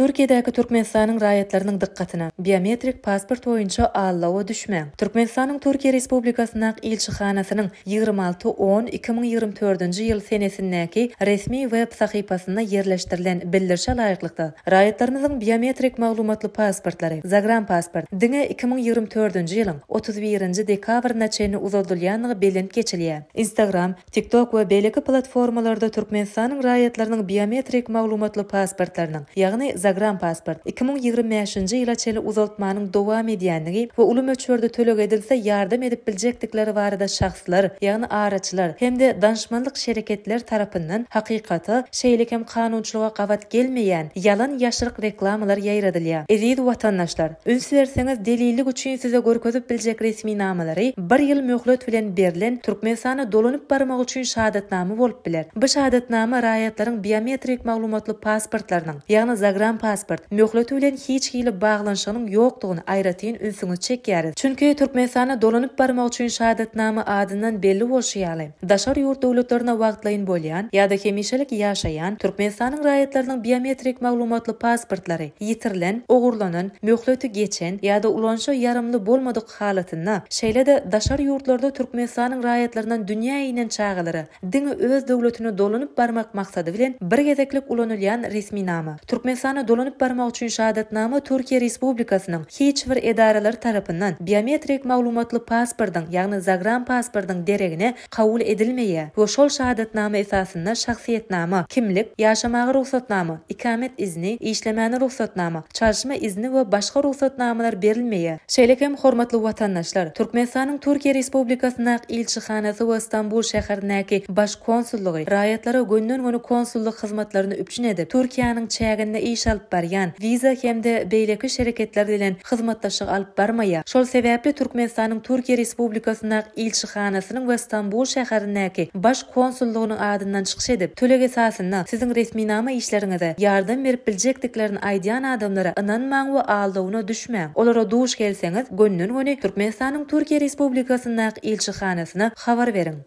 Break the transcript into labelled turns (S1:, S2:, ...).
S1: Türkiýedäki Türkmenistanyň raýatlarynyň dykgatyna, biometrik pasport boýunça aldawa düşmäň! Türkmenistanyň Türkiýe Respublikasyndaky ilçihanasynyň 26 on 2024-nji ýyl senesindäki resmi web sahypasynda ýerleşdirilen bildirişe laýyklykda, raýatlarymyzyň biometrik maglumatly pasportlary, zagranpasport, diňe 2024-nji ýylyň 31-nji dekabryna çenli uzaldylýandygy bellenip geçilýär. Instagram, TikTok we beýleki platformalarda Türkmenistanyň raýatlarynyň biometrik maglumatly pasportlarynyň, ýagny zagranpasport, 2025-nji ýyla çenli uzaltmanyň dowam edýändigi we uly möçberde töleg edilse ýardam edip biljekdikleri barada şahslar, ýagny araçylar hem-de danyşmanlyk şereketler tarapyndan hakykata, şeýle hem kanunçylyga gabat gelmeýän ýalan-ýaşryk reklamalar ýaýradylýar. Eziz watandaşlar! Üns berseňiz, delillik üçin size görkezip biljek resminamalary bir ýyl möhlet bilen berlen Türkmenistana dolanyp barmak üçin şahadatnama bolup biler. Bu şahadatnama raýatlaryň biometrik maglumatly pasportlarynyň, ýagny zagranpasport, möhleti bilen hiç hili baglanyşygynyň ýokdugyny aýratyn ünsüňizi çekýäris. Çünki Türkmenistana dolanyp barmak üçin şahadatnama adyndan belli bolşy ýaly, daşary ýurt döwletlerinde wagtlaýyn bolýan ýa-da hemişelik ýaşaýan Türkmenistanyň raýatlarynyň biometrik maglumatly pasportlary ýitirilen, ogurlanan, möhleti geçen ýa-da ulanyşa ýaramly bolmadyk halatynda, şeýle-de daşary ýurtlarda Türkmenistanyň raýatlaryndan dünýä inen çagalara diňe öz döwletine dolanyp barmak maksady bilen bir gezeklik ulanylýan resminama. Türkmenistana dolanyp barmak üçin şahadatnama Türkiýe Respublikasynyň hiç bir edaralary tarapyndan biometrik maglumatly pasportyň, ýagny zagranpasportyň deregine kabul edilmeýär we şol şahadatnama esasynda şahsyýetnama, kimlik, ýaşamaga rugsatnama, ikamet izni, işlemäne rugsatnama, çalyşma izni we başga rugsatnamalar berilmeýär. Şeýle hem hormatly watandaşlar, Türkmenistanyň Türkiýe Respublikasyndaky ilçihanasy we Stambul şäherindäki Baş konsullygy raýatlara gönden-göni konsullyk hyzmatlaryny üpjün edip, Türkiýäniň çäginde iş alyp barýan Visa hem-de beýleki şereketler bilen hyzmatdaşlyk alyp barmaýar. Şol sebäpli Türkmenistanyň Türkiýe Respublikasyndaky ilçihanasynyň we Stambul şäherindäki Baş konsullygynyň adyndan çykyş edip, töleg esasynda siziň resminama işleriňize ýardam berip biljekdiklerini aýdýan adamlara ynanmaň we aldawyna düşmäň. Olara duş gelseňiz, gönden-göni Türkmenistanyň Türkiýe Respublikasyndaky ilçihanasyna habar beriň.